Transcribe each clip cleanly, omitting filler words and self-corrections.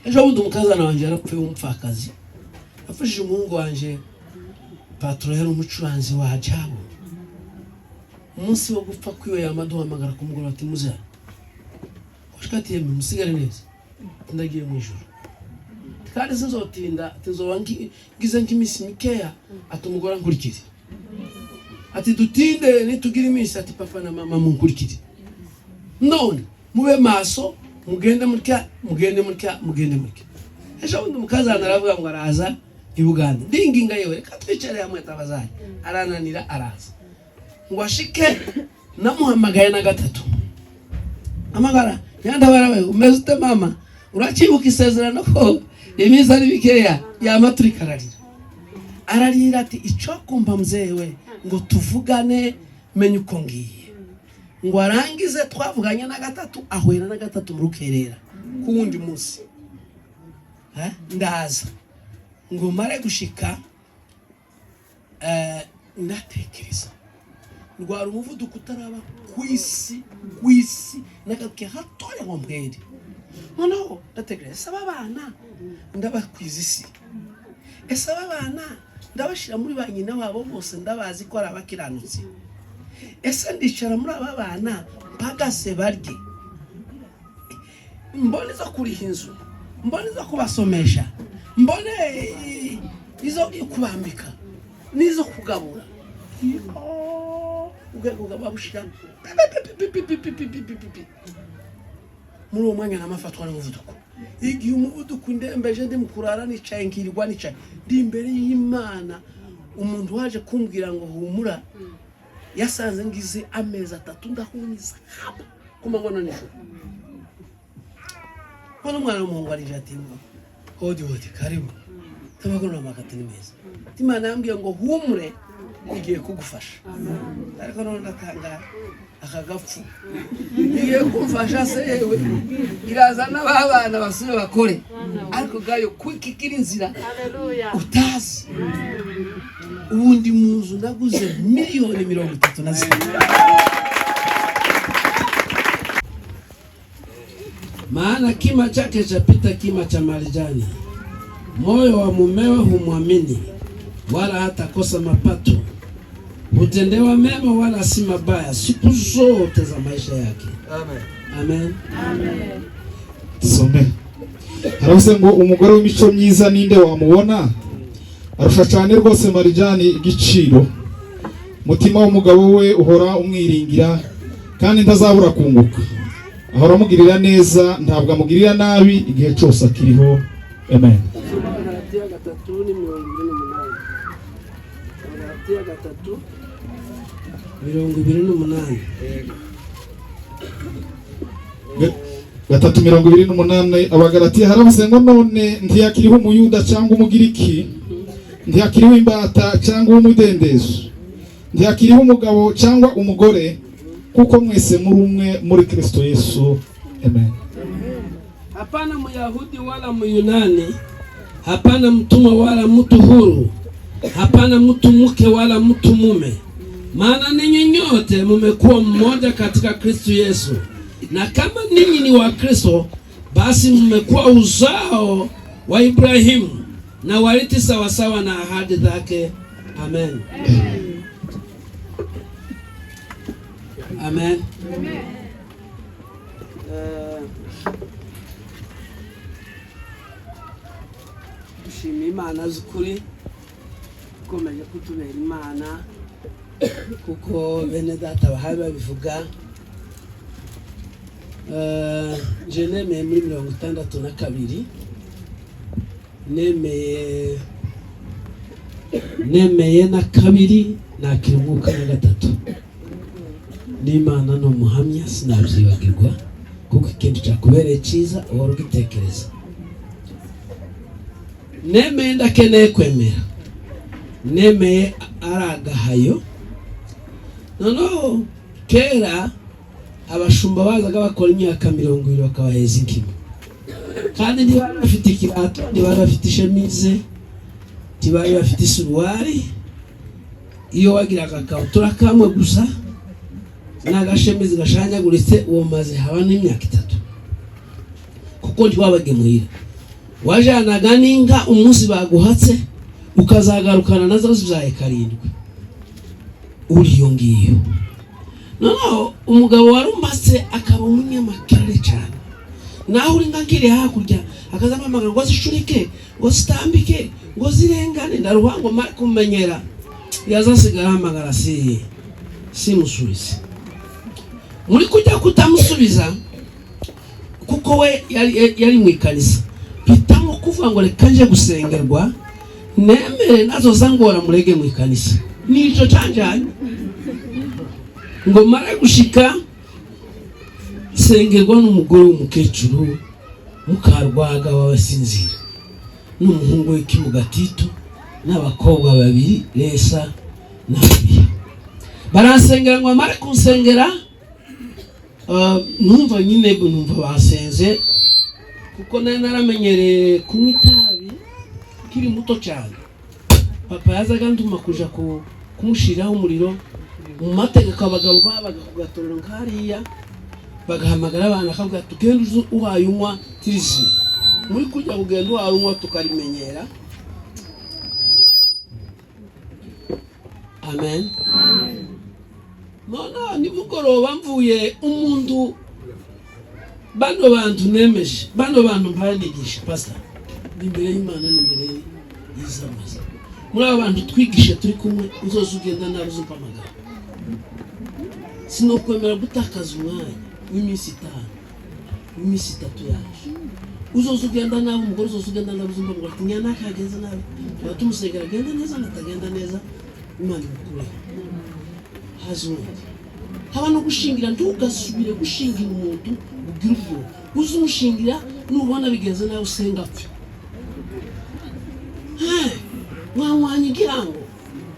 Ejo bundi umukazana wanjye yarapfuye w'umupfakazi, afashije umuhungu wanjye patro, yari umucuranzi wa ajabu. Umunsi wo gupfa kwiwe yamaduhamagara ku mugoroba ati: "Muze hano." Ati: "Yemwe, musigare neza, ndagiye mu ijuru kandi sinzotinda." Ati: "Nzoba ngize nk'iminsi mikeya." Ati: "Umugore ankurikire." Ati: "Dutinde nitugira iminsi." Ati: "Papa na mama munkurikire, none mube maso, mugende mutya, mugende mutya, mugende mutya." Ejo bundi umukazana aravuga ngo araza i Buganda. Ndinginga: "Yewe, reka twicare hamwe tabazanye." Arananira, araza ngo ashike. Namuhamagaye na gatatu, amagara nyandabara: "We, umeze ute mama? Urakibuka isezerano ko iminsi ari mikeya?" Yama turika ararira, ararira. Ati: "Icyo kumva mzewe ngo tuvugane, menye uko ngiye." Ngo arangize, twavuganye na gatatu, ahwera na gatatu mu rukerera ku wundi munsi. Ndaza ngo mare gushika, ndatekereza ndwara umuvuduko utaraba ku isi, ku isi n'agatoki hatoya ngo mpere. Noneho ndatekereza: ese aba bana ndabakwiza isi? Ese aba bana ndabashyira muri ba nyina wabo bose ndabazi ko ari abakiranutsi? Ese ndicara muri aba bana mpagase barye, mbone izo kuriha inzu, mbone izo kubasomesha, mbone izo kubambika n'izo kugabura?" Ubwego babushira muri uwo mwanya, namafatwa n'umuvuduko. Igihe umuvuduko indembeje, ndi mu kurara nicaye, nkirirwa nicaye ndi imbere y'Imana. Umuntu waje kumbwira ngo humura, yasanze ngize amezi 3 ndahunyiza haba ku manywa na nijoro. Mbona umwana w'umuhungu arije ati: "Hodi hodi, karibu." Tabagona amakati ni meza. Imana yambwiye ngo humure, igiye kugufasha. Ariko none ndatangara, aka gapfu igiye kumfasha se? Yewe, iraza n'ababana basubire bakore, ariko gayo kwikikira inzira utazi. Ubundi mu nzu naguze miliyoni 34. Maana kima chake chapita kima cha marijani, moyo wa mumewe humwamini, wala hatakosa mapato. Hutendewa mema wala si mabaya siku zote za maisha yake. Amen. Tusome. Haravuze ngo: "Umugore w'imico myiza ninde wamubona? Arusha cyane rwose marijani igiciro. Umutima w'umugabo we uhora umwiringira, kandi ntazabura kunguka. Ahora amugirira neza, ntabwo amugirira nabi igihe cyose akiriho." Amen. Galatiya 3:28. Galatiya 3:28. 3:28, Abagalatiya. Haravuze ngo: "None ntiyakiriho Umuyuda cyangwa Umugiriki, ntiyakiriho imbata cyangwa umudendezo, ntiyakiriho umugabo cyangwa umugore, kuko mwese muri umwe muri Kristo Yesu." Amen. Hapana Myahudi wala Myunani, hapana mtumwa wala mtu huru, hapana mtu mke wala mtu mume, maana ninyi nyote mumekuwa mmoja katika Kristo Yesu. Na kama ninyi ni wa Kristo, basi mmekuwa uzao wa Ibrahimu na warithi sawasawa na ahadi zake. Amen. Amen. Dushimiye Imana z'ukuri ikomeje kutubera Imana, kuko bene data bahawe babivuga. Je nemeye muri 62, nemeye na kabiri, nakira umwuka na gatatu. N'Imana ni umuhamya, sinabyibagirwa, kuko ikintu cyakubereye cyiza uhora ugitekereza. Nemeye ndakeneye kwemera, nemeye ari agahayo. Noneho kera abashumba bazaga bakora imyaka 20 bakabaheza inkima, kandi ntibari bafite ikirato, ntibari bafite ishemize, ntibari bafite isuruwari. Iyo wagiraga agakabutura kamwe gusa n'agashemizi gashanyaguritse, uwo maze haba n'imyaka 3, kuko ntiwabagemuhira. Wajanaga n'inka umunsi baguhatse, ukazagarukana nazo zibyaye karindwi. Uri iyo ngiyo. Noneho umugabo warumbatse akaba umunyamakerere cyane, naho uri nkakiri hakurya akazampamagara ngo zishurike, ngo zitambike, ngo zirengane. Ndaruha ngo mare kumenyera, yazasigara ahamagara si simusubize. Muri kujya kutamusubiza, kuko we yari mu ikanisa, mpitamo kuvuga ngo reka nje gusengerwa, nemere nazo zangora murege mu ikanisa. Nico canjanye ngo mare gushika sengerwa n'umugore w'umukecuru Mukarwaga w'abasinzira, n'umuhungu we Kimugatito, n'abakobwa babiri, Resa na Biya. Baransengera ngo bamare kunsengera, numva nyine numva basenze, kuko nari naramenyereye kunywa itabi nkiri muto cyane. Papa yazaga nduma kuja kumushiriraho umuriro. Mu mategeko, abagabo babaga ku gatorero nkariya, bagahamagara abana, akavuga: "Tugende uze uhaye unywa tirizima." Muri kujya kugenda uhaye unywa, tukarimenyera. Amen. None nimugoroba mvuye umuntu, bano bantu nemeje, bano bantu mpaye nigisha, pastor, ni imbere y'Imana, ni imbere y'izamaza. Muri aba bantu twigishe turi kumwe, uzoza ugenda nabi uzumpamagara. Sinokwemera gutakaza umwanya w'iminsi 5, w'iminsi 3 yaje. Uzoza ugenda nabi, umugore uzoza ugenda nabi uzumpamagara ati: "Nyana kagenze nabi." Tuba tumusengera agenda neza, natagenda neza Imana imukureho. Haza uwundi. Haba no gushingira, ntugasubire gushingira umuntu ugira ubwoba. Uze umushingira, nubona bigenze nawe usenga apfe. Hey, mwanywanye igihango,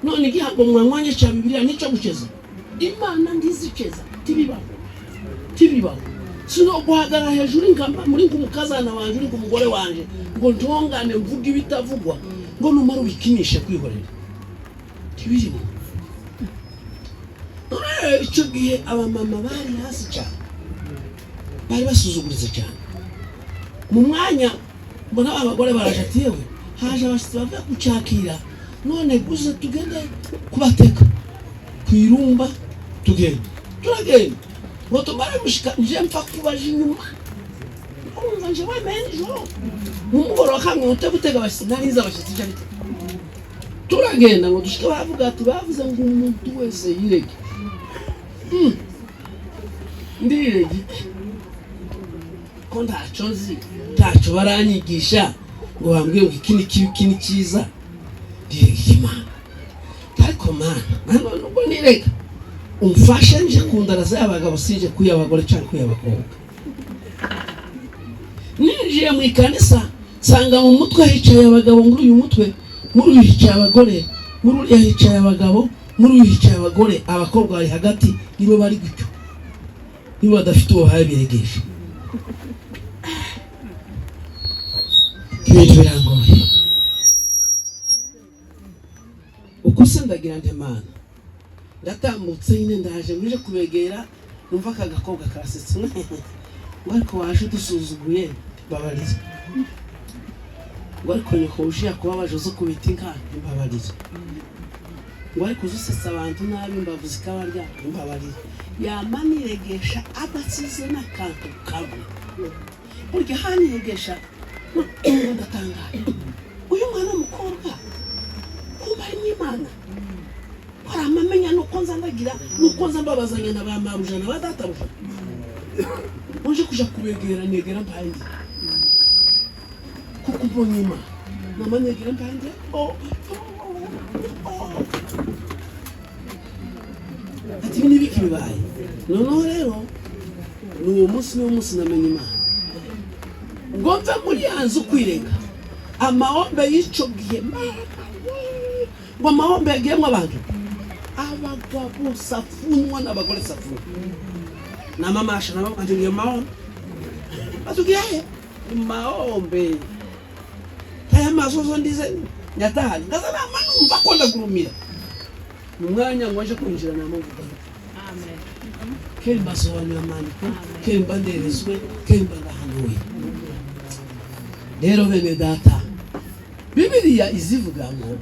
none igihango mwanywanye cya Bibiliya nicyo guceza. Imana ndiziceza, tibibaho, tibibaho. Sino guhagarara hejuru ingamba muri ngumukazana wanje, uri ngumugore wanje, ngo ntongane mvuge ibitavugwa, ngo numara ubikinishe kwihorera, tibirimo. None icyo gihe abamama bari hasi cyane, bari basuzuguritse cyane. Mu mwanya mbona abagore baraje ati: "Yewe, haje abashyitsi bavuye kucakira, none guze tugende kubateka ku irumba." Tugenda, turagenda ngo tumare gushika, nje mpfa kubaje inyuma. Urumva nje wemeye nijoro mu mugoroba kamwe ute gutega abashyitsi, narize abashyitsi icyo aricyo. Turagenda ngo dushike, bavuga ati bavuze ngo umuntu wese yirege. Ndirege ko ntacyo nzi, ntacyo baranyigisha ngo bambwire ngo iki ni kibi, iki ni cyiza. Ndirega Imana, ariko Mana, nanone ubwo nirega umfashe nje ku ndaraza y'abagabo, sinje kuy'abagore cyangwa kuy'abakobwa. Ninjiye mu ikanisa, nsanga mu mutwe hicaye abagabo, muri uyu mutwe, muri uyu hicaye abagore, muri uriya hicaye abagabo, muri uyu hicaye abagore, abakobwa bari hagati, nibo bari gutyo, nibo badafite uwo bahaye biregesha. Ibintu birangoye. Uko se ndagira nte Mana? Ndatambutse nyine, ndaje nguje kubegera, numva aka gakobwa karasetse ngo: "Ariko waje udusuzuguye, mbabarira." Ngo: "Ariko nyoko uje yakubabaje uzi kubita inka, mbabarira." Ngo: "Ariko uzi usetsa abantu nabi, imbavu zikabarya, mbabarira." Yama niregesha adasize n'akantu kamwe. Burya haniregesha ngo ndatangaye, uyu mwana w'umukobwa kumva arimo Imana, ko ari amamenya nuko nza ndagira, nuko nza mbabazanya na ba mabuja na ba databuja. Uje kuja kubegera, negera mpange, kuko mbonye Imana. Mama, negera mpange. Oh, oh. Ati: "Ibi nibiki bibaye?" Noneho rero ni uwo munsi, niwo munsi namenye Imana. Ngo mve muri ya nzu kwirega amahombe y'icyo gihe, ngo amahombe yagiyemo abantu, abagabo safunwa n'abagore safunwa na mamasha na mama ngiye mahombe, batubwira he mahombe aya masozo ndize nyatahari ngaza nama numva ko ndagurumira mu mwanya ngo nje kwinjira namavuga. Amen. Keri mbasobanurira amandiko, keri mba nderezwe, keri mba ndahanuye. Rero bene data, Bibiliya izivuga ngo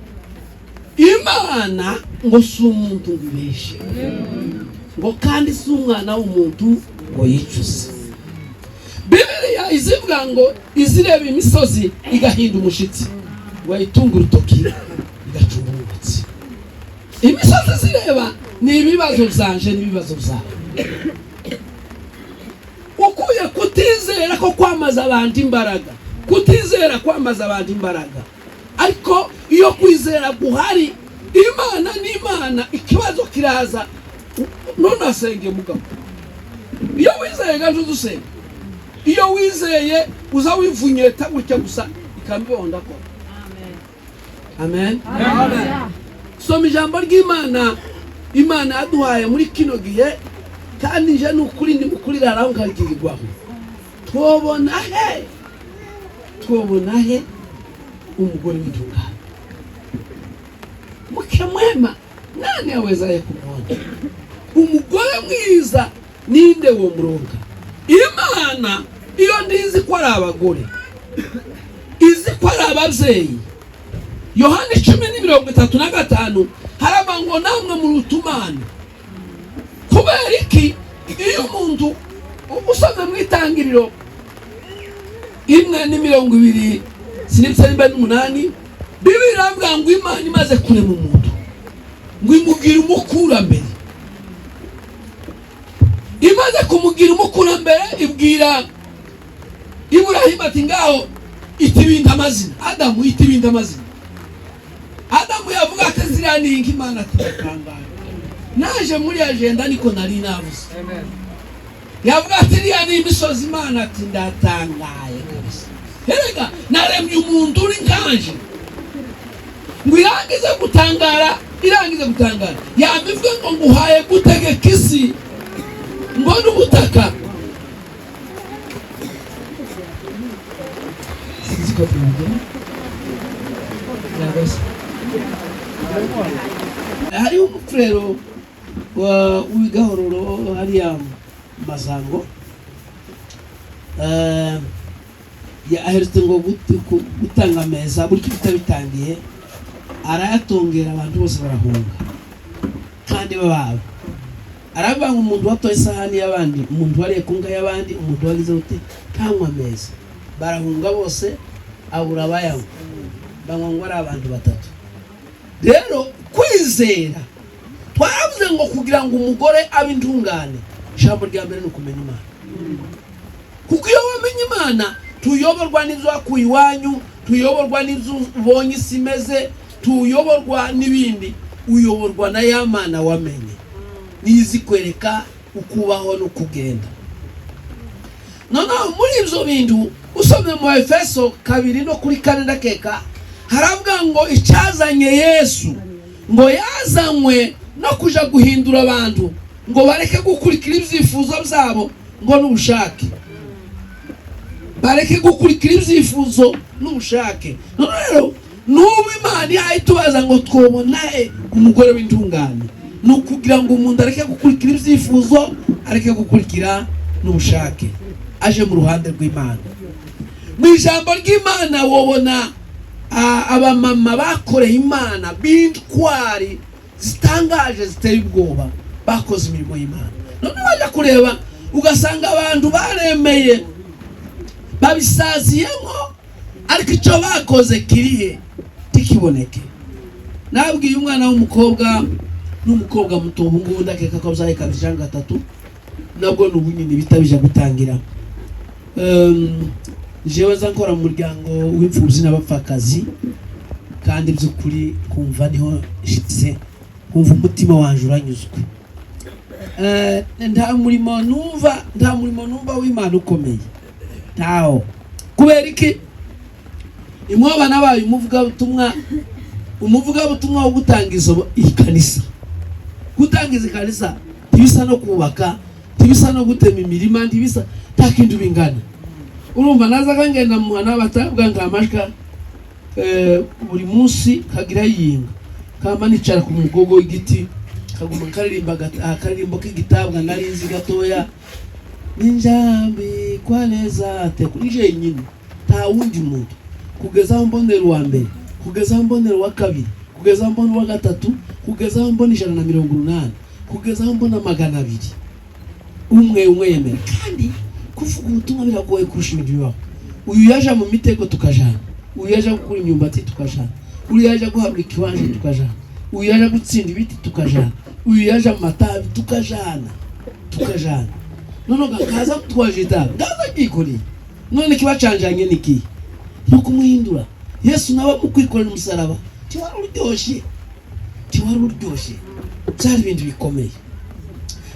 Imana ngo si umuntu ngo ibeshe, ngo kandi si umwana w'umuntu ngo yicuze. Bibiliya izivuga ngo izireba imisozi igahinda umushitsi, ngo ayitunga urutoki igacunga umwotsi. Imisozi zireba ni ibibazo byanje n'ibibazo byawe. Ukuye kutizera ko kwamaza abantu imbaraga, kutizera kwamaza abantu imbaraga. Ariko iyo kwizera guhari, Imana ni Imana. Ikibazo kiraza, ntunasenge mugabo. Iyo wizeye gaje udusenga, iyo wizeye uza wivunyeta gutya gusa, ikambibaho. Ndakora amen. Soma ijambo ry'Imana Imana yaduhaye muri kino gihe, kandi nje ni ukuri ndi mukuriraraho nkagirirwaho. Twobona he, twobona he umugore w'intungane? Mke mwema nani awezaye kumwona? Umugore mwiza ninde wo muronka? Imana iyo ndizi ko ari abagore, izi ko ari ababyeyi. Yohani 10:35 haraba ngo namwe murutumana. Kubera iki? Iyo umuntu usomye mu Itangiriro 1:20, sinibutse nimba n'umunani, Bibiliya iravuga ngo Imana imaze kurema umuntu ngo imugira umukurambere. Imaze kumugira umukurambere, ibwira Iburahimu ati ngaho itibinda amazina Adamu, itibinda amazina Adamu. Yavuga ati ziriya ni inka. Imana ati ndatangaye, naje muri agenda niko nari navuze. Yavuga ati iriya ni imisozi. Imana ati ndatangaye kabisa, erega naremye umuntu uri nkanje. Ngo irangize gutangara, irangize gutangara, yamivuga ngo nguhaye gutegeka isi ngo n'ubutaka. Sinzi ko tubigira. Yagose. Hariho umufurero w'Igahororo hariya mu Mazango. Aherutse ngo gutanga ameza buryo bitabitangiye, arayatongera, abantu bose barahunga kandi bababa. Aravuga ngo umuntu watoye isahani y'abandi, umuntu wariye ku nka y'abandi, umuntu wagize ute, ntanywa ameza. Barahunga bose, abura abayanywa, banywa ngo ari abantu batatu. Rero kwizera, twaravuze ngo kugira ngo umugore abe intungane, ijambo rya mbere ni ukumenya Imana, kuko iyo wamenye Imana tuyoborwa n'ibyo wakuye iwanyu, tuyoborwa n'ibyo ubonye isi imeze, tuyoborwa n'ibindi, uyoborwa na ya Mana wamenye, niyo izi kwereka uko ubaho n'uko ugenda. Noneho muri ibyo bintu, usomye mu Efeso 2 no kuri 4, ndakeka haravuga ngo icyazanye Yesu, ngo yazanywe no kuja guhindura abantu ngo bareke gukurikira ibyifuzo byabo ngo n'ubushake, bareke gukurikira ibyifuzo n'ubushake. None rero n'ubu Imana ihaye itubaza ngo twobona he umugore w'intungane, ni ukugira ngo umuntu areke gukurikira ibyifuzo, areke gukurikira n'ubushake, aje mu ruhande rw'Imana. Mu ijambo ry'Imana wobona abamama bakoreye Imana b'intwari zitangaje, ziteye ubwoba, bakoze imirimo y'Imana. None wajya kureba ugasanga abantu baremeye babisaziyemo, ariko icyo bakoze kirihe tikiboneke. Nabwiye umwana w'umukobwa, n'umukobwa muto ubu ngubu, ndakeka ko abyaye kabiri cyangwa gatatu, nabwo ni ubu nyine bitabije gutangira. Jewe nza nkora mu muryango w'imfubyi n'abapfakazi, kandi by'ukuri kumva niho nshitse, kumva umutima wanje uranyuzwe. Nta murimo numva, nta murimo numva w'Imana ukomeye, ntawo. Kubera iki? Imwoba nabaye umuvugabutumwa, umuvugabutumwa wo gutangiza ikanisa. Gutangiza ikanisa ntibisa no kubaka, ntibisa no gutema imirima, ntibisa, nta kintu bingana. Urumva nazaga ngenda mu n'abatabwa nkamashka buri munsi kagira yinga kama nicara ku mugogo w'igiti, kaguma karirimba akaririmbo k'igitabwa nari nzi gatoya, ninjambi kwa neza teku nije nyine. Nta wundi muntu, kugeza aho mbonera uwa mbere, kugeza aho mbonera uwa kabiri, kugeza aho mbona uwa gatatu, kugeza aho mbona 180, kugeza aho mbona 200, umwe umwe yemera. Kandi kuvuga ubutumwa biragoye kurusha ibintu bibaho. Uyu yaje mu mitego tukajana, uyu yaje gukura imyumbati tukajana, uyu yaje guhabwa ikiwanja tukajana, uyu yaje gutsinda ibiti tukajana, uyu yaje mu matabi tukajana, tukajana. None kaza twaje itabi, ngaza ryikoreye. None kibacanjanye ni ikihe? No kumuhindura. Yesu nawe mu kwikorera umusaraba tiwari uryoshye, tiwari uryoshye, byari ibintu bikomeye.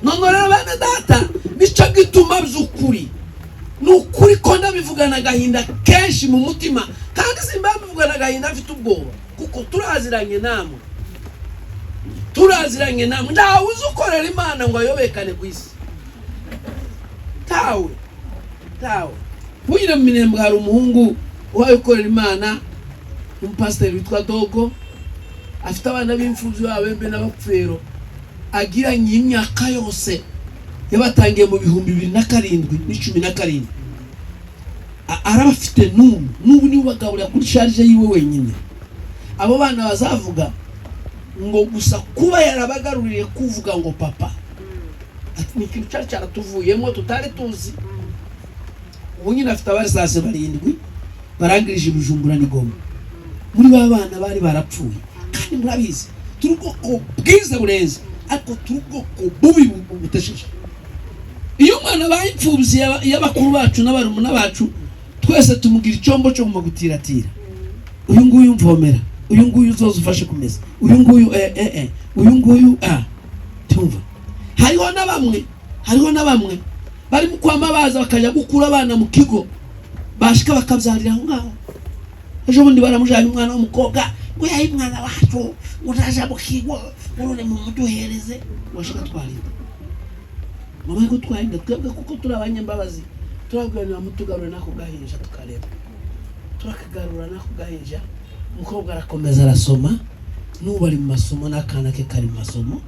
None rero bene data, nicyo gituma by'ukuri, ni ukuri ko ndabivugana agahinda kenshi mu mutima, kandi simba mbivugana agahinda mfite ubwoba, kuko turaziranye namwe, turaziranye namwe. Ntawe uzi ukorera Imana ngo ayobekane ku isi, tawe tawe. Bugire mu Minembwe hari umuhungu uhaye ukorera Imana, umupasiteri witwa Dogo, afite abana b'imfubyi b'abembe n'abapfero agiranye imyaka yose yabatangiye mu 2007 n'17. Arabafite n'ubu, n'ubu niwe ubagaburira kuri charge yiwe wenyine. Abo bana bazavuga ngo gusa kuba yarabagaruriye kuvuga ngo papa, ati ni ikintu cyari cyaratuvuyemo tutari tuzi. Ubu nyine afite abarisase barindwi barangirije i Bujumbura ni Goma, muri ba bana bari barapfuye. Kandi murabizi, turi ubwoko bwiza burenze, ariko turi ubwoko bubi butesheje. Iyo umwana abaye imfubyi y'abakuru bacu n'abarumuna bacu, twese tumugira icyombo cyo mu gutiratira: uyu nguyu mvomera, uyu nguyu uzoza ufashe kumeza, uyu nguyu uyu nguyu ah. Tumva hariho na bamwe bari mu kwama baza bakajya gukura abana mu kigo, bashika bakabyarira aho ngaho. Ejo bundi baramujyanye umwana w'umukobwa, ngo yahe umwana wacu, ngo ntaja mu kigo, ngo none mumuduhereze. Washaka twarinda mama ko twarinda twebwe, kuko turi abanyambabazi, turabwira mutugarure n'ako gahinja, tukareba, turakagarura n'ako gahinja. Umukobwa arakomeza arasoma, n'ubu ari mu masomo, n'akana ke kari mu masomo.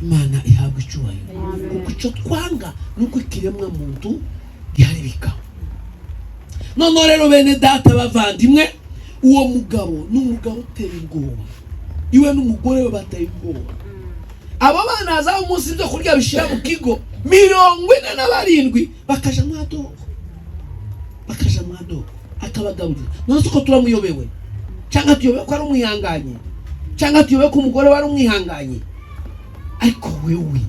Imana ihabwa icyubahiro, kuko icyo twanga ni uko ikiremwa muntu giharibika. Noneho rero bene data bavandimwe, uwo mugabo ni umugabo uteye ubwoba, iwe n'umugore we bateye ubwoba. Abo bana hazaho umunsi ibyo kurya bishyira mu kigo, 47 bakaja mwadogo, bakaja mwadogo, akabagaburira. None se uko turamuyobewe, cyangwa tuyobewe ko ari umwihanganye, cyangwa tuyobewe ko umugore we ari umwihanganye? Ariko wewe,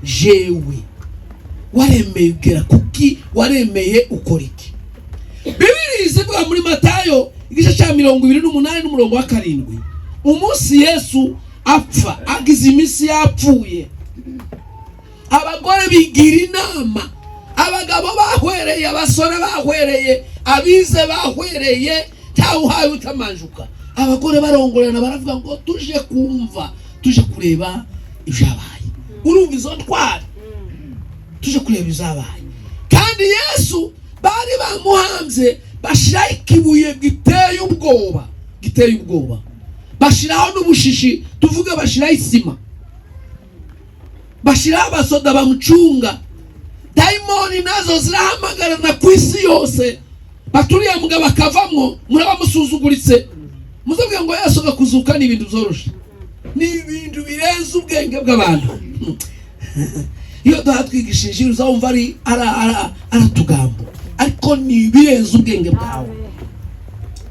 jewe, waremeye ugera kuki? Waremeye ukora iki? Bibiri izivuga muri Matayo igice cya 28 n'umurongo wa 7, umunsi Yesu apfa, agize iminsi yapfuye, abagore bigira inama. Abagabo bahwereye, abasore bahwereye, abize bahwereye, ntawe uhaye utamanjuka. Abagore barongorana, baravuga ngo tuje kumva, tuje kureba ibyabaye. Urumva izo ntwari? Tuje kureba ibyabaye. Kandi Yesu bari bamuhanze, bashyiraho ikibuye giteye ubwoba, giteye ubwoba, bashyiraho n'ubushishi, tuvuge bashyiraho isima, bashyiraho abasoda bamucunga. Dayimoni nazo zirahamagarana ku isi yose, baturiye mugabo akavamwo, muraba musuzuguritse. Muzabwira ngo Yesu gakuzuka ni ibintu byoroshe, ni ibintu birenze ubwenge bw'abantu. Iyo duha twigishije, uzawumva ari aratugambo, ariko ni ibirenze ubwenge bwawe,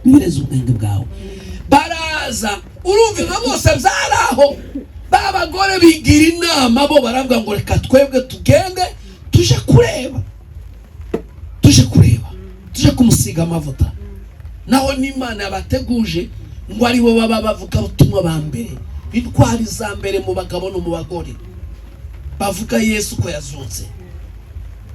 ibirenze ubwenge bwawe. Baraza, urumva ibyo bose byari aho. Ba bagore bigira inama, bo baravuga ngo reka twebwe tugende, tuje kureba, tuje kureba, tuje kumusiga amavuta. Naho n'Imana yabateguje ngo aribo baba bavuga ubutumwa ba mbere, intwari za mbere mu bagabo no mu bagore bavuga Yesu ko yazutse.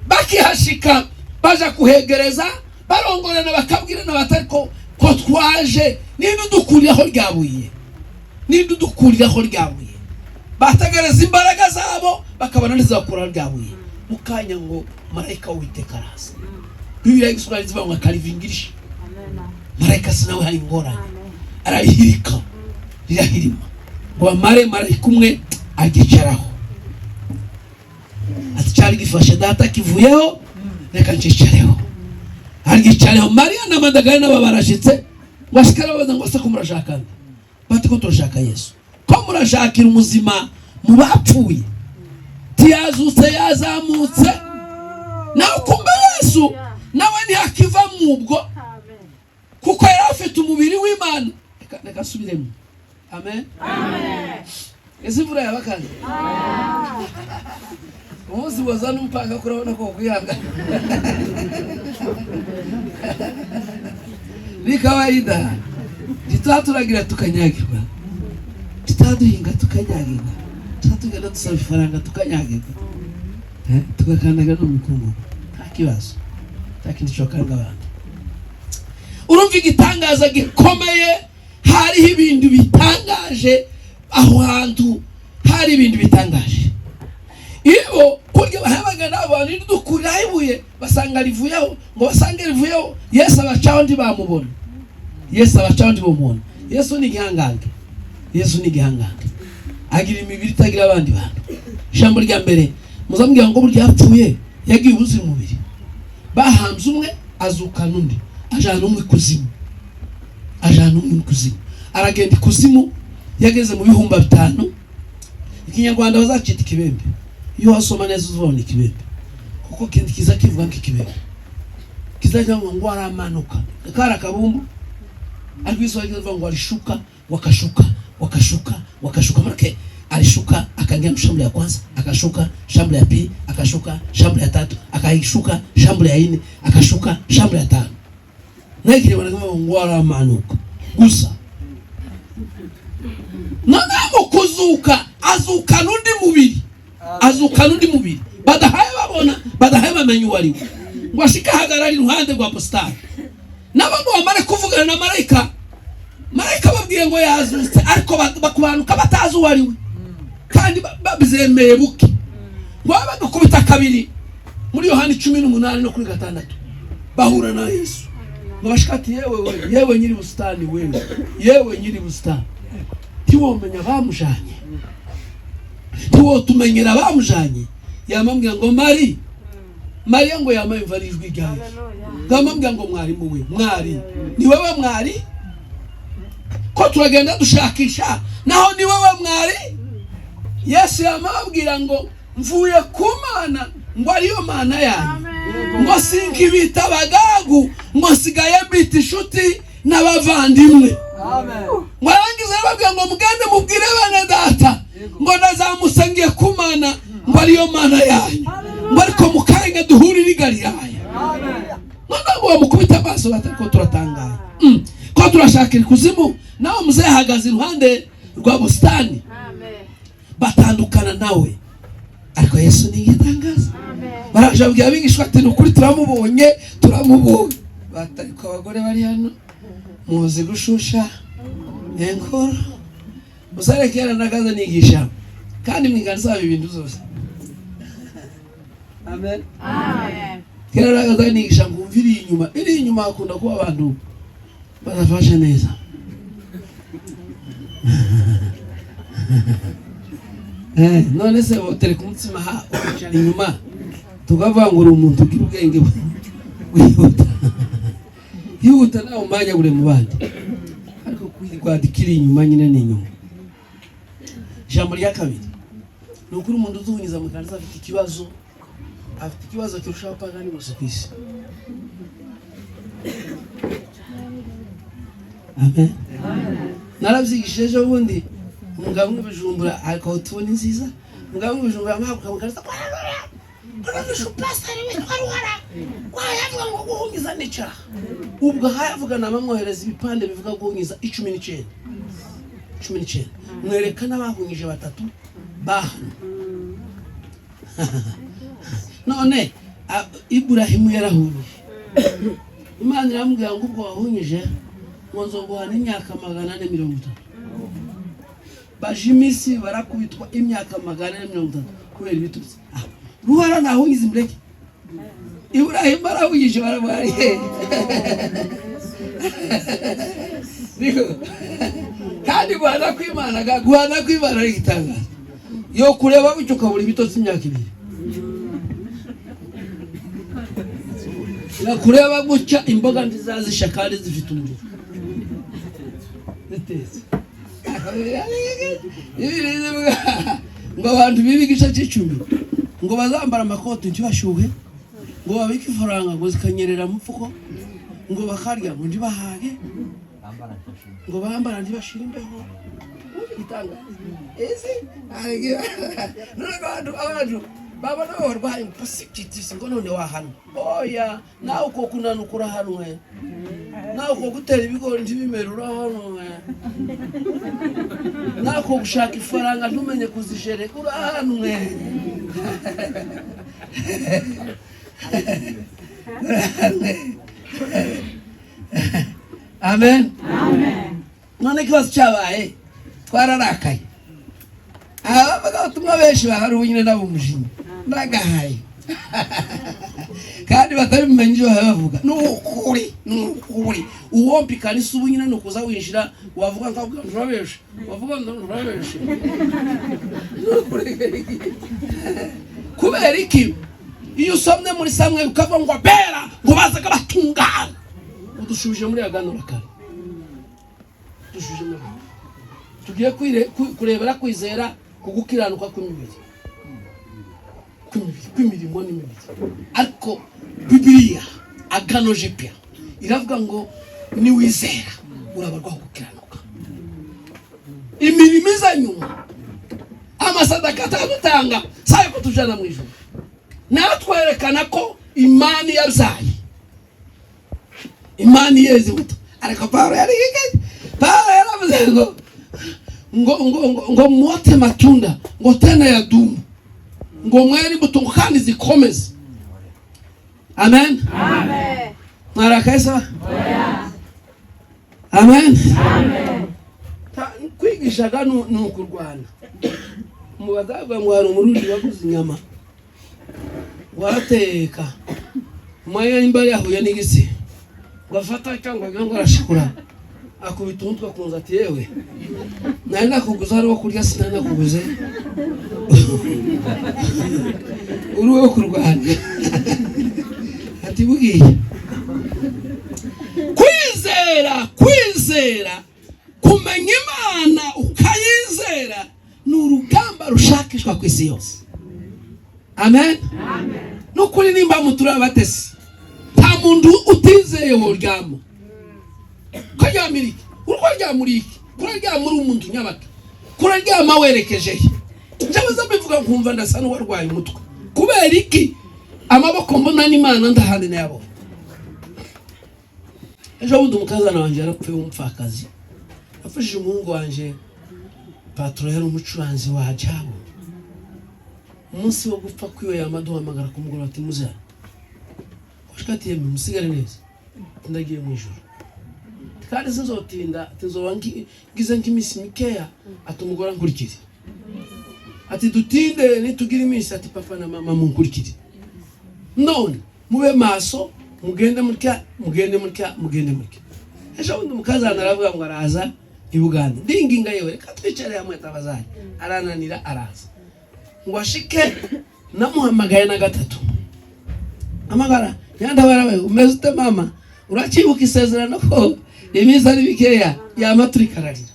Bakihashika, baja kuhegereza, barongorana, bakabwirana batari ko ko twaje, ninde udukuriraho ryabuye? Ninde udukuriraho ryabuye? Bategereza imbaraga zabo, bakabona ntizabakuraho ryabuye. Mu kanya ngo marayika w'Uwiteka araza. Bibiliya y'Igiswahili zivuga ngo akarivingirisha. Marayika si nawe, hari ingorane, ararihirika, rirahirima. Ngo bamare, marayika umwe agicaraho, ati cyari gifashe data kivuyeho, reka ncicareho. Aryicareho Mariya na Madagalena nabo barashitse, ngo ashike arababaza ngo ese ko murashaka nde? Bati ko turashaka Yesu. Ko murashakira umuzima mu bapfuye? Tiyazutse, yazamutse. Nawe kumbe Yesu nawe ntiyakiva mubwo, kuko yari afite umubiri w'Imana. Reka nsubiremo. Amen. Ese imvura yaba kandi umunsi waza n'umupanga, kurabona ko kwihangana ni kawaida. Tutaha tukanyagirwa, tutaduhinga tukanyagirwa, tutatugenda dusaba ifaranga tukanyagirwa, tugakandaga no mu mikungugu, nta kibazo, nta kintu cyokanga abantu. Urumva igitangaza gikomeye, hariho ibintu bitangaje aho hantu, hari ibintu bitangaje. Ibo kurya bahabaga n'abantu dukuriraho ibuye, basanga rivuyeho, ngo basange rivuyeho. Yesu abacaho ntibamubona, Yesu abacaho ntibamubona. Yesu ni igihangange, Yesu ni igihangange, agira imibiri itagira abandi bantu. Ijambo rya mbere muzambwira ngo burya yapfuye yagiye ubuze umubiri, bahanze umwe azukana undi, ajana umwe ikuzimu, ajana umwe ikuzimu, aragenda ikuzimu. Yageze mu bihumbi 5, ikinyarwanda bazacita ikibembe. Iyo wasoma neza uzabona ikibembe, kuko kindi kiza kivuga nk'ikibembe kizajya ngo aramanuka kari akabumbu, ariko Yesu kizavuga ngo alishuka, wakashuka, wakashuka, wakashuka. Marake alishuka akaingia mshamble ya kwanza, akashuka shamble ya pili, akashuka shamble ya tatu, akaishuka shamble ya ine, akashuka shamble ya tano. Naye kile wanasema ngo aramanuka gusa. Noneho mu kuzuka azukana undi mubiri, azukana undi mubiri badahaye babona, badahaye bamenya uwo ari we. Ngo ashike ahagarara iruhande rwa positari, nabo ngo bamare kuvugana na marayika, marayika babwiye ngo yazutse, ariko bakubanuka batazi uwo ari we, kandi babyemeye buke. Ngo babe bagakubita kabiri muri Yohani 18 no kuri 6, bahura na Yesu. Ngo bashike ati yewe we, yewe nyiri busitani, wewe yewe nyiri busitani, ntiwomenya bamujanye, ntiwotumenyera bamujanye. Yamambwira ngo Mari, Mariya, ngo yamamva ari ijwi rya Yesu. Yamambwira ngo mwarimu we, mwari ni wewe mwari, ko turagenda dushakisha naho ni wewe mwari. Yesu yamabwira ngo mvuye ku Mana, ngo ariyo Mana yanyu, ngo sinkibita abagagu, ngo nsigaye mbita inshuti n'abavandimwe. Ngo arangiza arababwira ngo mugende mubwire bene data ngo nazamutse ngiye ku Mana, ngo ariyo Mana yanyu, ngo ariko mu kanya duhurire i Galilaya. Noneho ngo bamukubite amaso bati ko turatangaye, ko turashakira ikuzimu, nawe muzehe ahagaze iruhande rwa busitani. Batandukana nawe, ariko Yesu ni igitangaza. Baraje babwira abigishwa ati ni ukuri turamubonye, turamubonye. Batariko abagore bari hano muzi gushusha inkuru, musareke yaranagaza nigisha kandi mwigana saba ibintu zose. Amen. Kera nagaza nigisha ngo umva iri inyuma, iri inyuma hakunda kuba abantu badafashe neza. None se botereka umutsima ha ukicara inyuma tukavuga ngo uri umuntu ugira ubwenge bwihuta yihuta, nawe umwanya buri mu bandi, ariko kwirwadikira inyuma nyine ni inyuma. Ijambo rya kabiri ni ukuri umuntu uzuhunyiza mu kanisa afite ikibazo, afite ikibazo kirusha abapagani bose ku isi. Amen. Narabyigishije ejo bundi, umugabo umwe Bujumbura, ariko tubona nziza, umugabo umwe Bujumbura amuhaguruka mu kanisa, uragisha pasiteri witwa Ruhara, wayavuga ngo guhungiza ni icyaha. Ubwo ahayavuga namamwohereza ibipande bivuga guhungiza 19, 19, mwereka n'abahungije 3 bahanwe. None Iburahimu yarahungije, Imana iramubwira ngo ubwo wahungije ngo nzoguhana imyaka 430. Baje iminsi barakubitwa imyaka 430 kubera ibitutsi. Ruhara ntahungiza imureke, Iburahimu arahungije baramuhariye. Kandi guhana kw'Imana, guhana kw'Imana ari igitangaza. Yo kureba bityo ukabura ibitotsi imyaka 2. Yakureba gutya, imboga ntizazisha kandi zifite umuriro zitetse. Ngo abantu biba igice cy'icumi, ngo bazambara amakoti ntibashyuhe, ngo babike ifaranga ngo zikanyerera mu mufuko, ngo bakarya ngo ntibahage, ngo bambara ntibashire imbeho. Igitangaza ese, none abantu babona barwaye ngo ngo none wahanwa? Oya, nawe uko kunanuka urahanwe, nawe uko gutera ibigori ntibimere urahanwe, nawe uko gushaka ifaranga ntumenye kuzishereka urahanwe. Amen. None ikibazo cyabaye, twararakaye. Abavuga ubutumwa benshi bahari ubu nyine nabo umujinya ndagahaye, kandi batari ibyo bavuga. Ni ukuri, ni ukuri. Uwompikana isi ubu nyine ni ukuza winjira, wavuga nkavuga nturabeshe, wavuga nturabeshe. Kubera iki? Iyo usomye muri Samweli ukavuga ngo bera ngo bazaga batungana, udushubije muri agano kare, dushubije muri tugiye kurebera kwizera kugukiranuka kw'imibiri, kw'imirimo n'imibiri. Ariko Bibiliya Agano Jipya iravuga ngo niwizera urabarwaho gukiranuka. Imirimo iza nyuma, amasadaka atadutanga sayo kutujana mu ijuru, natwerekana ko imani yabyaye imani yeze imbuto. Ariko Paulo yari Paulo yaravuze ngo ngo ngo ngo, ngo mwote matunda ngo tena yadumu, ngo mwere imbuto ngo kandi zikomeze. Amen, amen. Mwarakaye sawa? Amen, amen. Kwigishaga ni ukurwana. Mu bazavuga ngo hari Umurundi waguze inyama, warateka, umwanya nimba yahuye n'igisi ngo afata cyangwa ngo arashikura, akubita umutwe ku nzu, ati: "Yewe, nari nakuguze ari uwo kurya, sinari nakuguze uri uwo kurwana." Ati bugiye kwizera, kwizera kumenya Imana ukayizera ni urugamba rushakishwa ku isi yose. Amen. Nukuri nimba mutura abatesi, nta muntu utizeye woryama. Ukaryamira iki? Uriko uri iki? Kuraryama uri umuntu nyabaka? Kuraryama werekeje he? Njyewe mbivuga nkumva ndasa n'uwarwaye umutwe. Kubera iki? Amaboko mbona n'Imana ndahandi nayabona. Ejo bundi umukazana wanjye yarapfuye w'umupfakazi, afashije umuhungu wanjye patro, yari umucuranzi wa jabo. Umunsi wo gupfa kwiwe yama duhamagara ku mugoroba, ati: "Muze ati yemwe, musigare neza, ndagiye mu ijuru kandi sinzotinda, ati nzoba ngize nk'iminsi mikeya." Ati: "Umugore ankurikire." Ati: "Dutinde nitugira iminsi." Ati: "Papa na mama munkurikire, none mube maso, mugende mutya, mugende mutya, mugende mutya." Ejo bundi umukazana aravuga ngo araza i Buganda. Ndinginga: "Yewe, reka twicare hamwe tabazari." Arananira, araza ngo ashike, namuhamagaye na gatatu, amagara nyandabara: "We, umeze ute mama? Urakibuka isezerano ko iminsi ari mikeya?" Yama turika ararira,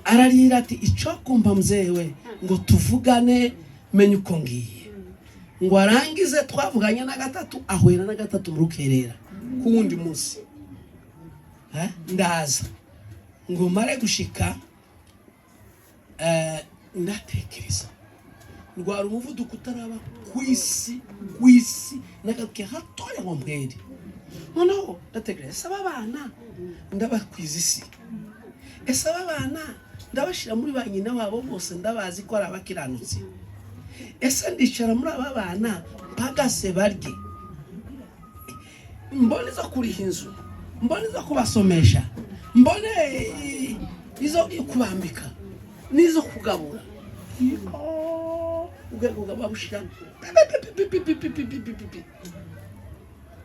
ararira, ati: "Icyo kumva mzewe ngo tuvugane menye uko ngiye." Ngo arangize, twavuganye na gatatu, ahwera na gatatu mu rukerera ku wundi munsi. Ndaza ngo mare gushika, ndatekereza ndwara umuvuduko utaraba ku isi, ku isi nagarukiye hatoya ngo mpere. Noneho ndatekereza: ese aba bana ndabakwiza isi? Ese aba bana ndabashyira muri ba nyina wabo bose ndabazi ko ari abakiranutsi? Ese ndicara muri aba bana mpagase barye, mbone izo kuriha inzu, mbone izo kubasomesha, mbone izo kubambika n'izo kugabura?" Ubwenge babushira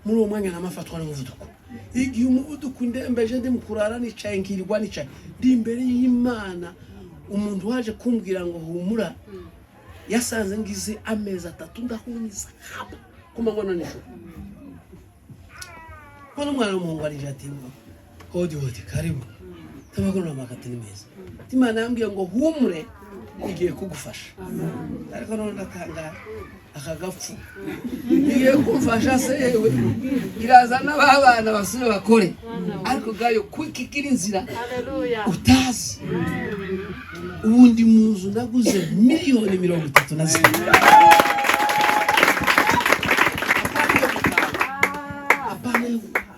muri uwo mwanya, namafatwa n'umuvuduko. Igihe umuvuduko ndembeje, ndi mu kurara nicaye, nkirirwa nicaye ndi imbere y'Imana. Umuntu waje kumbwira ngo humura, yasanze ngize amezi 3 ndahunyiza haba ku manywa na nijoro. Mbona umwana w'umuhungu arije ati hodi hodi, karibu, tabagorora amakati ni meza. Imana yambwiye ngo humure, igiye kugufasha. Ariko none ndatangara, aka gapfu igiye kumfasha se? Yewe, iraza n'ababana basore bakore, ariko gayo kukigira inzira utazi. Ubundi mu nzu naguze miliyoni 35. Apana yo gupanga.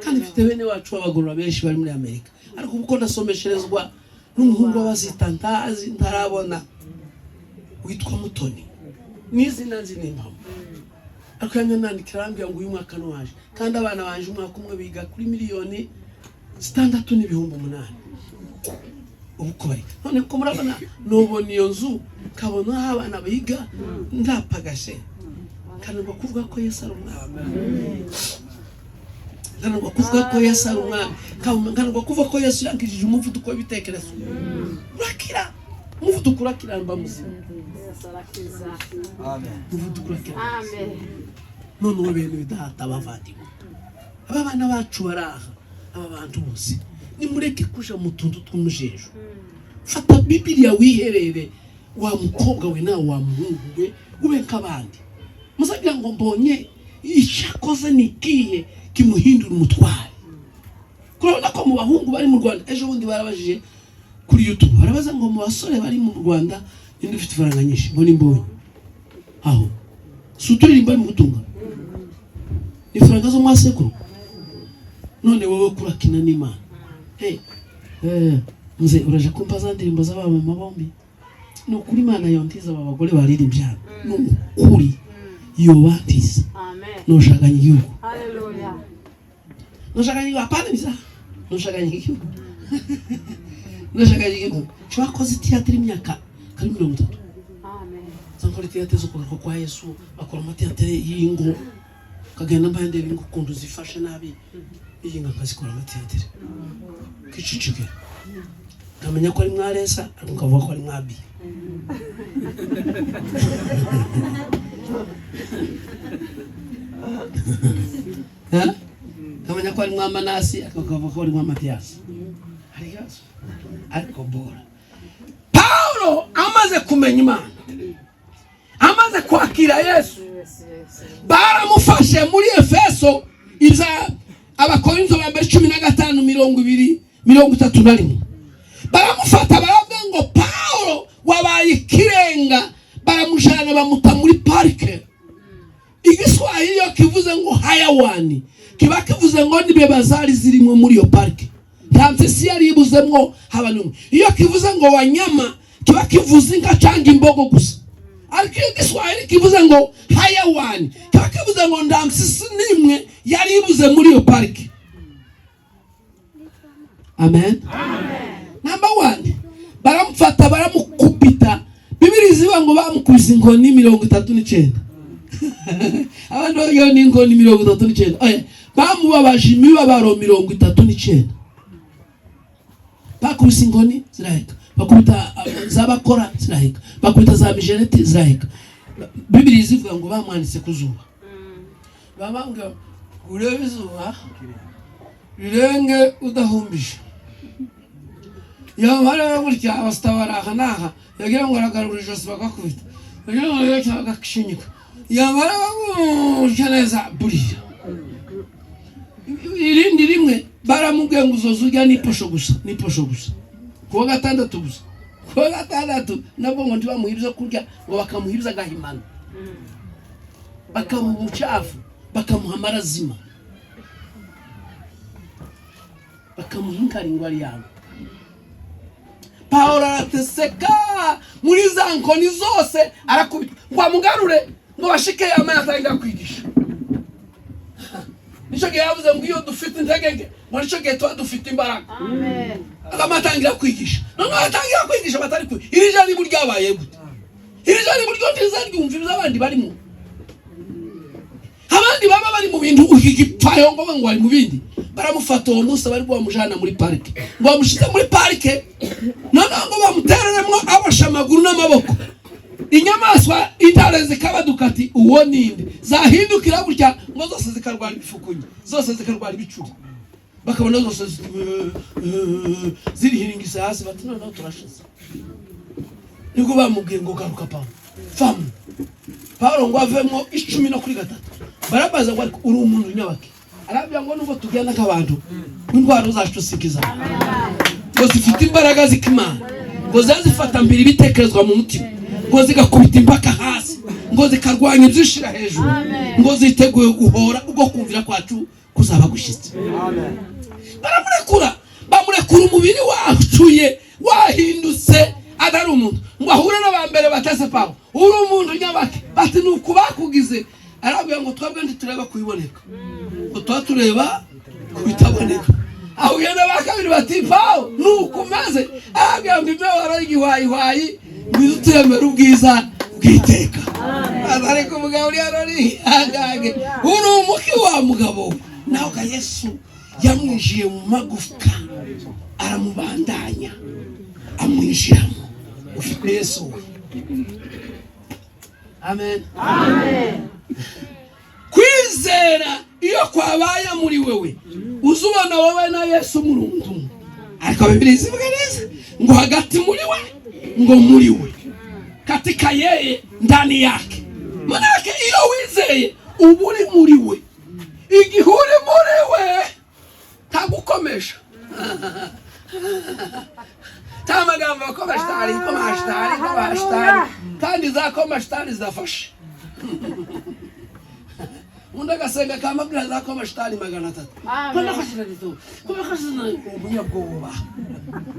Kandi mfite bene wacu b'abagorora benshi bari muri Amerika, ariko kuko ndasomesherezwa n'umuhungu w'abazita ntazi, ntarabona, witwa Mutoni, n'izina nzi n'impamo, ariko yanyanandikira arambwira ngo uyu mwaka nuwaje, kandi abana banje umwaka umwe biga kuri 6,800,000. Ubu ko bari none ko murabona, nubona iyo nzu, nkabona aho abana biga, ndapagashe, nkananirwa kuvuga ko Yesu ari umwami, nkananirwa kuvuga ko Yesu ari umwami, nkananirwa kuvuga ko Yesu yankijije umuvuduko w'ibitekerezo. Urakira umuvuduko, urakira, mba muzima. Umuvuduko urakira. None uwo bintu bidahata, abavandimwe, aba bana bacu baraha, aba bantu bose, nimureke kuja mu tuntu tw'umujejo. Fata Bibiliya wiherere, wa mukobwa we nawe wa muhungu we, ube nk'abandi. Muzagira ngo mbonye icyakoze ni ikihe kimuhindura umutware? Kurabona ko mu bahungu bari mu Rwanda, ejo bundi barabajije kuri YouTube, barabaza ngo mu basore bari mu Rwanda ninde ufite ifaranga nyinshi? Ngo ni Mbonye. Aho si uturirimba ari mu gutunga ifaranga zo mwasekuru? None wowe kurakina n'Imana. Hey, nze uraje kumpa za ndirimbo z'abamama bombi. Ni ukuri Imana yontiza aba bagore baririmbye hano, ni ukuri yobantiza. Nushakanye igihugu, nushakanye igihugu, hapana bizaha, nushakanye igihugu, nushakanye igihugu. Cwakoze théâtre imyaka kari 30, zankora théâtre zo kugaruka kwa Yesu, bakora amateatire y'ingo, kagenda mbaye ndeba ingo ukuntu zifashe nabi, iyi nka nkazikora amateatire kicicike, nkamenya ko ari mwaresa, ariko nkavuga ko ari mwabi. Ha? Nkamenya ko ari mwamanasi, ariko nkavuga ko ari mwamatiyasi. Hari ikibazo, ariko bora Paulo amaze kumenya Imana, amaze kwakira Yesu, baramufashe muri Efeso, iza Abakorinto ba mbere 15, 20, 31, baramufata baravuga ngo Paulo wabaye ikirenga. Baramujana bamuta muri parike. Igiswahili iyo kivuze ngo hayawani, kiba kivuze ngo n'imbeba zari zirimo muri iyo parike, nta mpyisi yari ibuzemwo haba n'umwe. Iyo kivuze ngo wanyama, kiba kivuze inka cyangwa imbogo gusa. Ariko iyo Igiswahili kivuze ngo hayawani, kiba kivuze ngo nta mpyisi n'imwe yari ibuze muri iyo parike. Amen. Number one, baramufata baramukubita. Bibiri ziba ngo bamukubise inkoni 39. Abantu bagira ni inkoni 39. Oya, bamubabaje imibabaro 39. Bakubise inkoni ziraheka, bakubita z'abakora ziraheka, bakubita za mijereti ziraheka. Bibiri zivuga ngo bamwanditse ku zuba, babambwira urebe izuba rirenge udahumbije. Yamara gutya abasita baraha n'aha, yagira ngo aragarura ijosi bagakubita, yagira ngo areke bagashinyika, yamara gutya neza buriya. Irindi rimwe baramubwiye ngo uzoza urya n'iposho gusa, n'iposho gusa, kuwa gatandatu gusa. Kuwa gatandatu nabwo ngo ntibamuhe ibyo kurya, ngo bakamuha ibyo agahimana, bakamuha ubucafu, bakamuha amarazima, bakamuha inkaringwari yawe. Pawulo arateseka muri za nkoni zose, arakubita ngo amugarure ngo bashike yamara atangira kwigisha. Nicyo gihe yavuze ngo iyo dufite intege nke, ngo nicyo gihe tuba dufite imbaraga. Akaba atangira kwigisha, noneho atangira kwigisha batari kwe. Iri jambo ryabaye gute? Iri jambo ryo ntizaryumva ibyo abandi barimo. Abandi baba bari mu bintu, igipfayo ngo bari mu bindi. Baramufata uwo munsi bari bamujana muri parike, ngo bamushyize muri parike, noneho ngo bamutereremo aboshe amaguru n'amaboko. Inyamaswa, intare zikabaduka ati: "Uwo ninde?" Zahindukira gutya ngo zose zikarwara ibifukunyi, zose zikarwara ibicuri, bakabona zose zirihiringisa hasi, bati: "Noneho turashize." Nibwo bamubwiye ngo: "Garuka Pawulo, vamo." Pawulo ngo avemo 13. Barabaza ngo: "Ariko uri umuntu nyabaki?" Arabwira ngo: "Nubwo tugenda nk'abantu, indwara zacu sikiza, ngo zifite imbaraga z'Imana, ngo zazifata mbere ibitekerezwa mu mutima, ngo zigakubita impaka hasi, ngo zikarwanya ibyishira hejuru, ngo ziteguye guhora ubwo kumvira kwacu kuzaba gushyitse." Baramurekura, bamurekura umubiri wacuye, wahindutse, atari umuntu. Ngo ahure n'abambere batese: "Pawulo, uri umuntu nyabake?" Bati: "Ni uku bakugize." Arabwira ngo: "Twebwe ntitureba kubiboneka, ngo tuba tureba ku bitaboneka." Ahuye n'aba kabiri bati: "Pawulo, ni uku umeze?" Arabwira ngo: "Imibabaro y'igihwayihwayi ngo ize uturemere ubwiza bw'iteka." Ariko umugabo uri hano nihangange, uri umuki wa mugabo we? Nawe ga Yesu yamwinjiye mu magufwa, aramubandanya, amwinjiramo. Ufite Yesu we. Amen. Kwizera iyo kwabaye muri wewe, uza ubona wowe na Yesu murundu umwe. Ariko Bibiri zivuga neza ngo hagati muri we, ngo muri we, katika yeye, ndani yake. Manake iyo wizeye uba uri muri we. Igihe uri muri we, ntagukomesha nta magambo komashitari, komashitari, komashitari, kandi za komashitari zidafashe. Undi agasenga kamabwira za komashitari 300. Umunyabwoba,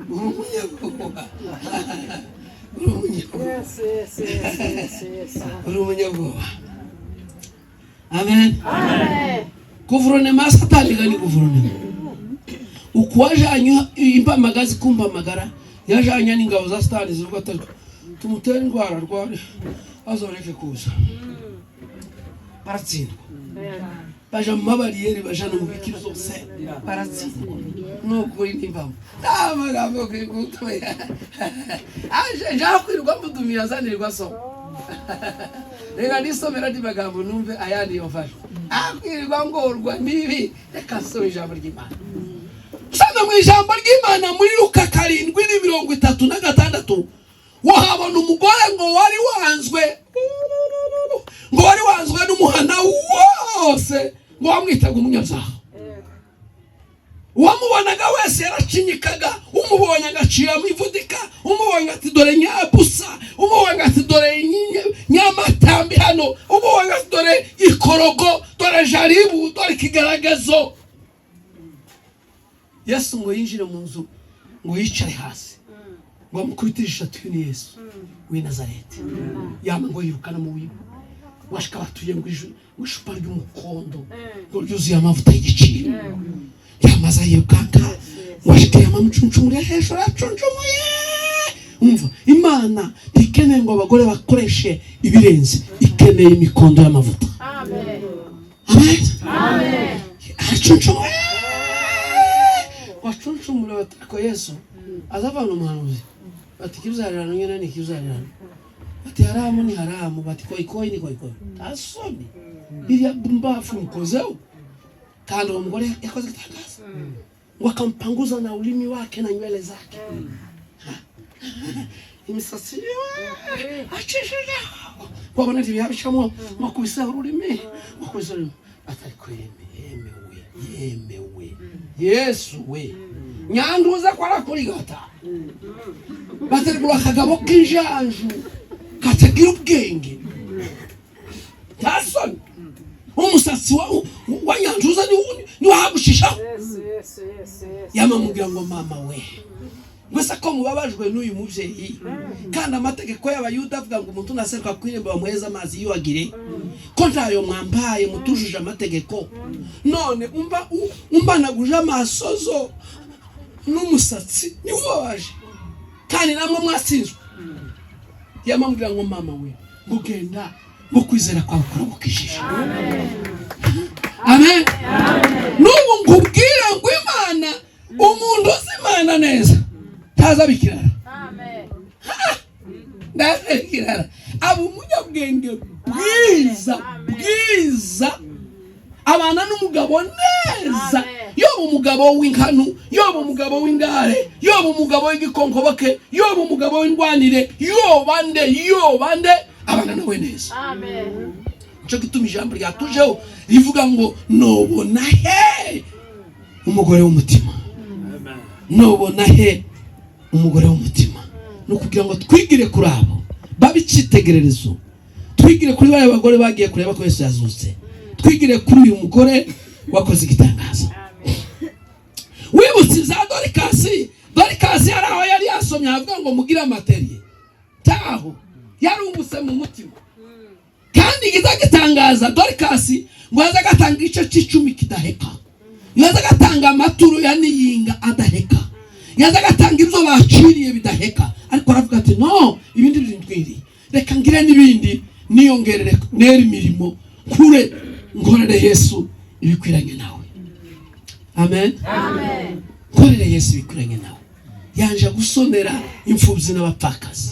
umunyabwoba, uri umunyabwoba. Yes, yes, yes, yes, yes. Uri umunyabwoba. Amen. Amen. Guverinoma ya Satani ni guverinoma uku wajanye impamagazi kumpamagara, yajanye n'ingabo za Satani zivuga ati: "Tumutere indwara arware azoreke kuza." Baratsindwa, baja mu mabariyeri, baja no mu bikiro zose, baratsindwa. Nukuri ntimbamo nta magambo yo kwigutoya aje nshaka kwirirwa mbudumira azanirwa soma. Reka nisomera andi magambo numve ayandi yomfasha akwirirwa ngorwa n'ibi. Reka nsome ijambo ry'Imana. Usanga mu ijambo ry'Imana muri Luka 7:36 wahabona umugore ngo wari wanzwe n'umuhana wose, ngo wamwitaga umunyabyaha. Uwamubonaga wese yaracinyikaga, umubonye agaciramo ivudika, umubonye ati: "Dore nyabusa," umubonye ati: "Dore nyamatambi hano," umubonye ati: "Dore ikorogo, dore jaribu, dore ikigaragazo." Yesu ngo yinjire mu nzu, ngo yicare hasi, ngo amukubite ijisho ati: "Ni Yesu w'i Nazareti." Yama ngo yirukana mu wiwe, washika batuye ngo icupa ry'umukondo ngo ryuzuye amavuta y'igiciro. Yamaze yirukanka, washika yamamucuncumuriye hejuru, yacuncumuye. Umva, Imana ntikeneye ngo abagore bakoreshe ibirenze, ikeneye imikondo y'amavuta. Amen. Amen. Amen. Aracuncumuye, wacuncumura batako Yesu azavana umuhanuzi, bati: "Kibyarira nyine ni kibyarira," bati: "Haramu ni haramu," bati: "Koyikoyi ni koyikoyi." Tasoni iriya mbafu mukozeho. Kandi uwo mugore yakoze igitangaza, ngo akampanguza na ulimi wake na nywele zake, imisatsi yiwe acishije, wabona ntibiyabicamo, ngo ururimi, ngo ururimi, atariko yeme yemewe yemewe Yesu we nyanduza ko arakurigata. Bategura akagabo k'injanju katagira ubwenge, ntasoni umusatsi wa nyanduza niwahagushishaho. Yes, yes, yes, yes. Yamamubwira ngo: "Mama we, mbese ko mubabajwe n'uyu mubyeyi, kandi amategeko y'Abayuda avuga ngo umuntu naseruka ku irembo bamuheze amazi yiyuhagire, ko ntayo mwambaye, mutujuje amategeko, none umva umbanaguje amasozo n'umusatsi niwe ubabaje, kandi namwe mwatsinzwe?" Yamamubwira ngo: "Mama we, ngo genda, ngo kwizera kwawe kuragukijije." Amen. N'ubu nkubwire ngo Imana, umuntu uzi Imana neza ntazaba ikirara. Amen. Ntazaba ikirara. umugabo w'inkanu, yoba umugabo w'ingare, yoba umugabo w'igikonkoboke, yoba umugabo w'indwanire, yoba nde, yoba nde, abana nawe neza. Amen. Nicyo gituma ijambo ryatujeho rivuga ngo nobona he umugore w'umutima, nobona he umugore w'umutima. Ni ukugira ngo twigire kuri abo babe icyitegererezo, twigire kuri bariya bagore bagiye kureba ko Yesu yazutse, twigire kuri uyu mugore wakoze igitangaza. Amen. Wibutse ibya Dorikasi. Dorikasi hari aho yari yasomye avuga ngo mugire amateriye taho yarungutse mu mutima, kandi igiza gitangaza Dorikasi ngo yaza agatanga igice cy'icumi kidaheka, yaza agatanga amaturo ya niyinga adaheka, yaza agatanga ibyo baciriye bidaheka. Ariko aravuga ati: "No ibindi bintwiriye, reka ngire n'ibindi niyongerere, nera imirimo kure, nkorere Yesu ibikwiranye nawe." Amen. Amen. Nkorere Yesu ibikwiranye nawe. Yanje gusonera imfubyi n'abapfakazi.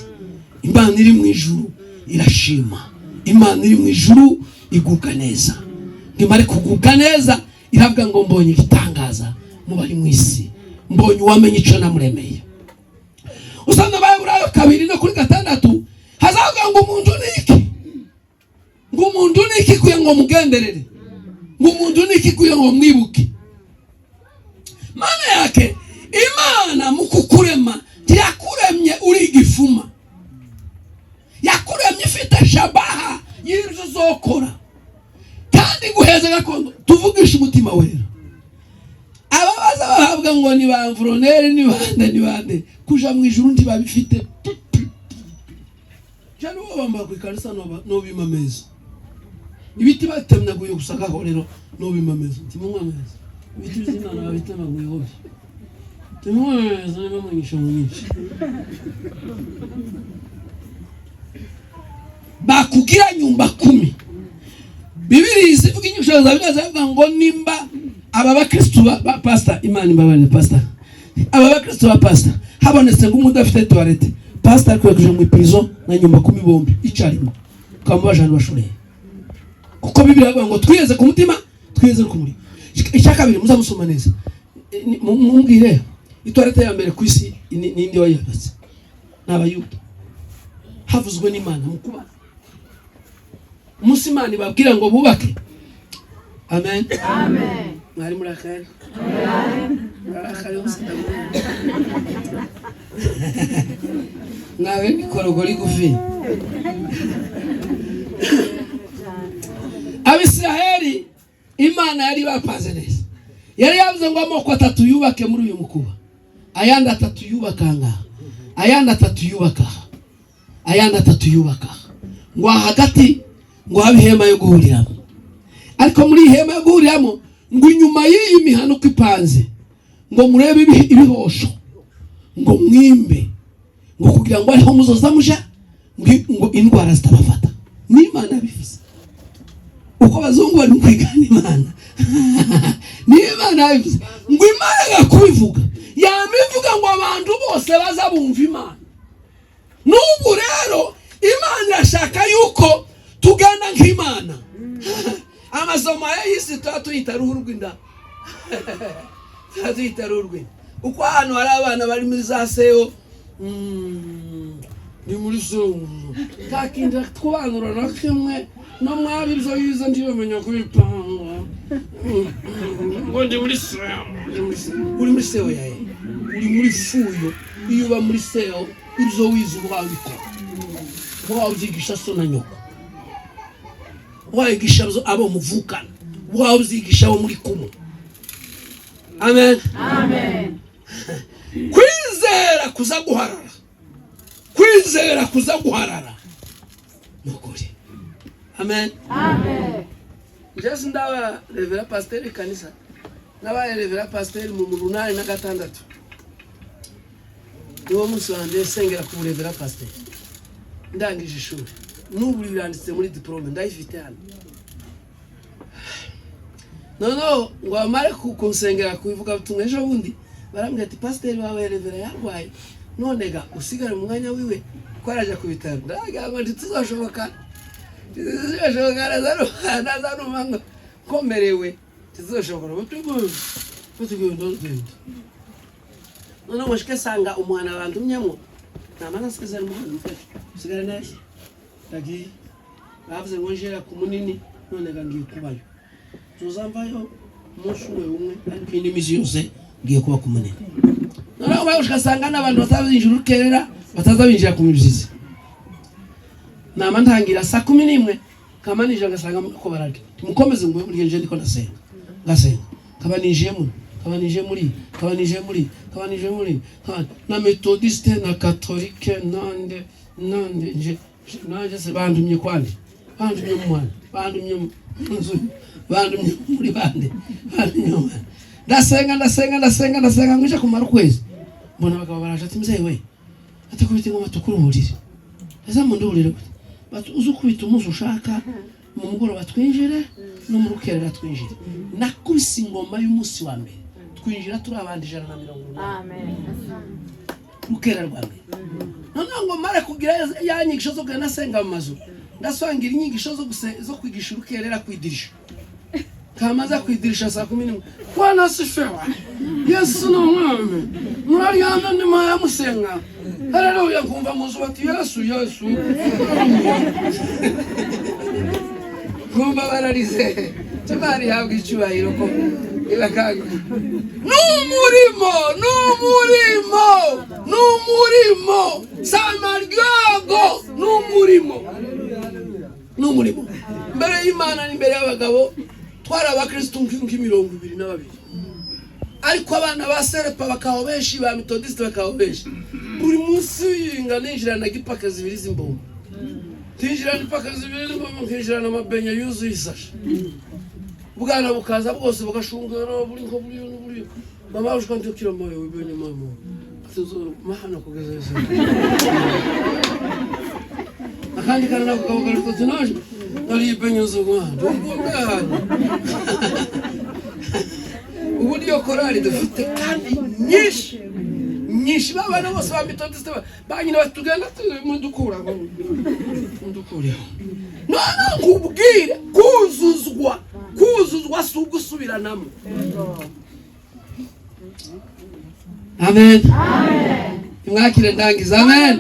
Imana iri mu ijuru irashima, Imana iri mu ijuru igubwa neza. Nimare kugubwa neza iravuga ngo mbonye igitangaza mu bari mu isi, mbonye uwamenye icyo namuremeye. Usanga Abaheburayo 2 no kuri 6 hazavuga ngo umuntu ni iki, ngo umuntu ni iki kugira ngo mugenderere, ngo umuntu ni iki kugira ngo mwibuke. Maana yake Imana mu kukurema ntiyakuremye uri igifuma, yakuremye ifite shabaha y'ibyo uzokora kandi guheza gakondo. Tuvugishe umutima wera, ababaza bahabwa ngo ni ba mvuroneri, ni bande, ni bande, kuja mu ijuru ntibabifite. Cyane uwo bambaye ku ikanisa nobima ameza, ibiti batemnaguye gusa gahorero, nobima ameza ntimunywe ameza. Ibiti by'Imana babitemaguye hobi, timunywe ameza niba mwigisha mu nyinshi bakugira nyumba kumi. Bibiri zivuga inyigisho za Bibiliya zivuga ngo nimba aba bakristu ba pastor, Imana imbabarire pastor, aba bakristu ba pastor habonetse ngo umwe udafite toilette, pastor akwiye kuja mu prison na nyumba kumi bombi icarimo, ukamubajana bashoreye, kuko Bibiliya ivuga ngo twiyeze ku mutima, twiyeze no ku murimo. Icya kabiri muzamusoma neza. Mumbwire itoilette ya mbere ku isi ninde wayubatse? Ni Abayuda. Havuzwe n'Imana mu kubaka umunsi Imana ibabwira ngo bubake. Amen. Amen. Mwari murakari, murakari hose, ndabona mwawe mikorogo rigufi. Abisiraheli Imana yari bapanze neza, yari yavuze ngo amoko atatu yubake muri uyu mukuba, ayandi atatu yubaka ngaha, ayandi atatu yubaka aha, ayandi atatu yubaka aha, ngo aha hagati ngo habe ihema yo guhuriramo. Ariko muri iyi hema yo guhuriramo, ngo inyuma y'iyi mihano uko ipanze, ngo murebe ibihosho, ngo mwimbe, ngo kugira ngo ariho muzoza muja, ngo indwara zitabafata. N'Imana yabivuze. Uko abazungu bari mu kwigana Imana, n'Imana yabivuze ngo Imana kubivuga yama ivuga ngo abantu bose baza bumva Imana. N'ubu rero Imana irashaka yuko tugana nk'Imana. Amasomo y'isi tuba tuyita ruhu rw'inda, tuba tuyita ruhu rw'inda, uko ahantu hari abana bari muri za seo, ni muri seo, nta kindi kubanura na kimwe no mwaba ibyo yize ntibamenya kubipanga, ngo ndi muri seo, ndi muri seo. Uri muri seo yawe, uri muri fuyo. Iyo uba muri seo ibyo wize uba wabikora, uba wabyigisha so na nyoko, wabigisha abo muvukana, wabyigisha abo muri kumwe. Amen. Amen. Kwizera kuza guharara, kwizera kuza guharara ni ukuri. Amen. Amen. Njye sindaba révérend pasiteri kanisa, nabaye révérend pasiteri mu 86, niwo munsi wanjye nsengera ku révérend pasiteri. Ndangije ishuri, n'ubu biranditse muri diplôme ndayifite hano. Noneho ngo bamare kunsengera ku ivugabutumwa, ejo bundi barambwira ati: "Pasiteri wawe révérend yarwaye, none ga usigare mu mwanya wiwe ko arajya ku bitaro." Ndagira ngo ntituzashoboka, ntituzashoboka, nazaruma ngo komerewe ntituzashoboka. Tugenda tugenda, noneho ngo nshike sanga umuhana bandumyemo, namara nsigara umuhana mufashe usigara neza. Ndagiye, bavuze ngo njera ku munini, none ga ngiye kubayo, tuzamvayo umunsi umwe umwe, ariko indi minsi yose ngiye kuba ku munini. Noneho ugasanga n'abantu batazinjira urukerera, bataza binjira ku mibyizi. Nama ntangira saa 11, kama ninjira ngasanga ko bararya. Mukomeze ngo nje ndiko ndasenga, ngasenga, kaba ninjiye muri, kaba ninjiye muri, kaba ninjiye muri, kaba ninjiye muri, na methodiste na catholique nande nande. Nje nanje se bandumye kwande, bandumye mu mwana, bandumye mu nzu, bandumye muri bande, bandumye mu mwana. Ndasenga, ndasenga, ndasenga, ndasenga, nguje kumara ukwezi, mbona abagabo baraje, ati: "Mzee we," ati, "kubita ingoma tukuruhurire." Ese mu nduhurire gute? Bati: "Uze ukubita umunsi ushaka, mu mugoroba twinjire no mu rukerera twinjire." Nakubise ingoma y'umunsi wa mbere, twinjira turi abandi 180. Amen. Rukerera rwa mbere. Noneho ngo mare kugira ya nyigisho zo kugenda nasenga mu mazu, ndasangira inyigisho zo kwigisha urukerera ku idirisha, kamaza ku idirisha saa 11: "Bwana asifiwe, Yesu ni umwami, muraryama ndimo yamusenga, haleluya." Nkumva mu nzu bati: "Yesu, Yesu." Nkumva bararize. Imana ihabwa icyubahiro ko ibakangura. N'umurimo, n'umurimo, n'umurimo, samaryago n'umurimo, n'umurimo imbere y'Imana n'imbere y'abagabo. Twari abakristu nk'22, ariko abana ba serepa bakaba benshi, ba metodisite bakaba benshi. Buri munsi yinga ninjirana gipaka zibiri z'imbumba, nkinjirana ipaka zibiri z'imbumba, nkinjirana amabenye yuzuye isashe. Ubwana bukaza bwose bugashungera buri nko buri buri. Mama ushaka ndikira moyo wibenye mama mahano kugeza yesu. Akandi kana nako kaba kariko tinaje nari ibenye zugwa ndumva. Ubu niyo korali dufite kandi nyinshi nyinshi. Babana bose ba metodiste ba nyina batugenda mudukura mudukureho. None nkubwire, kuzuzwa, kuzuzwa si ugusubiranamo. Amen. Imwakire ndangiza. Amen.